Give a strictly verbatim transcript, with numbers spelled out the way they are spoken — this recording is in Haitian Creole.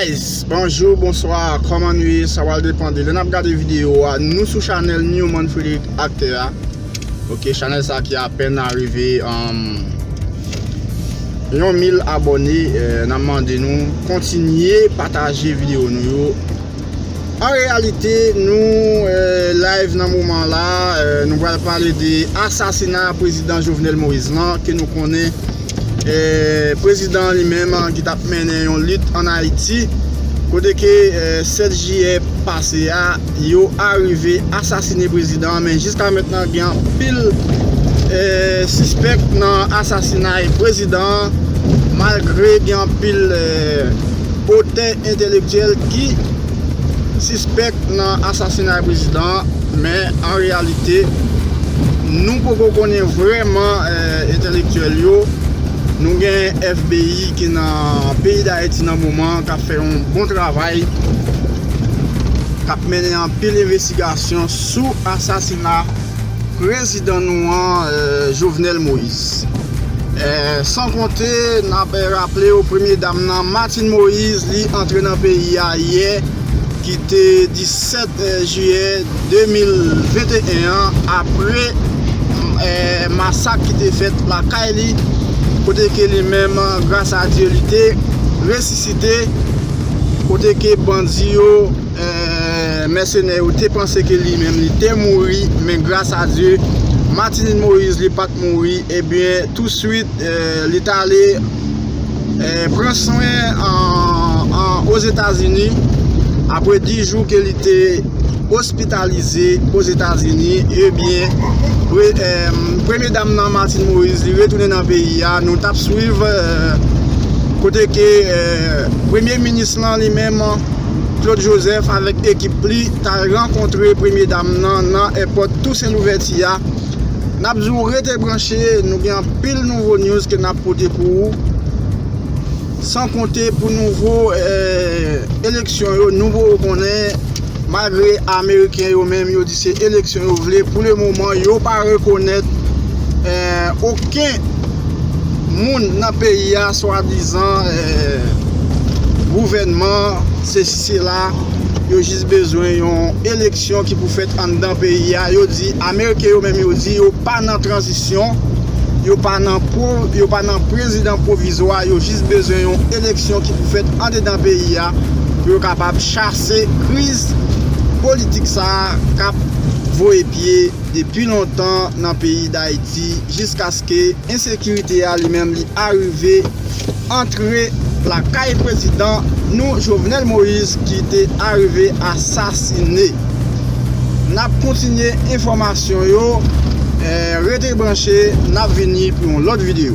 Guys, bonjou, bonswa, kòman nou ye? Sa pral depann de lè n ap gade videyo a. Nou sou chanèl Newman Frederick Aktè a. Ok, chanèl sa ki apèn arive, um, yon mil abòne. Eh, n ap mande nou kontinye pataje videyo nou yo. An reyalite, nou, eh, live nan moman la, eh, nou pral pale de asasina prezidan Jovenel Moïse lan, ke nou konnen, eh, prezidan an li menm, ah, ki t ap mennen yon lit ann Ayiti, kote ke, eh, sèt jiyè pase a, yo arive asasine prezidan an, men jiska mentnan gen anpil, eh, sispèk nan asasinay prezidan an, malgre gen anpil, eh, otè entèlektyèl ki sispèk nan asasinay prezidan an, men an reyalite, nou poko konnen vrèman, eh, entèlektyèl yo. Nou gen F B I ki nan peyi Dayiti nan moman an, k ap fè yon bon travay, k ap mennen anpil envestigasyon sou asasina prezidan nou an, eh, Jovenel Moïse. Eh, san konte, n ap, eh, raple w, premye dam nan, Martine Moïse, li antre nan peyi a yè, ki te disèt, eh, jiyè de mil venteyen an, apre, eh, masak ki te fèt lakay li, kote ke li menm, gras a Dye, li te resisite, kote ke bandi yo, eh, mèsenè yo te panse ke li menm li te mouri, men gras a Dye, Martine Moïse, li pa t mouri, ebyen, touswit, eh, li t ale, eh, pran swen an, an, Ozetazini. Apre dis jou ke li te ospitalize Ozetazini, ebyen, pre-, eh, premye dam nan, Martine Moïse, li retounen nan peyi a. Nou t ap swiv, eh, kote ke, eh, premye minis lan li menm, Claude Joseph, avèk ekip li, t al rankontre premye dam nan nan èpòt Tousen Louvèti a. N ap di w rete branche, nou gen anpil nouvo news ke n ap pote pou ou. San konte pou nouvo, eh, eleksyon yo, nou poko konnen, malgre Ameriken yo menm yo di se eleksyon yo vle, pou le moman, yo pa rekonèt, eh, okenn moun nan peyi a, swadizan, eh, gouvènman, sesi sela. Yo jis bezwen yon eleksyon ki pou fèt anndan peyi a. Yo di, Ameriken yo menm yo di, yo pa nan tranzisyon, yo pa nan pwo-, yo pa nan prezidan pwovizwa, yo jis bezwen yon eleksyon ki pou fèt andedan peyi a, pou yo kapab chase kriz politik sa a k ap voye pye depi lontan nan peyi Dayiti, jiskaske ensekirite a li menm li arive antre lakay prezidan nou, Jovenel Moïse, ki te arive asasine. N ap kontinye enfòmasyon yo, eh, rete branche, n ap vini pou yon lòt videyo.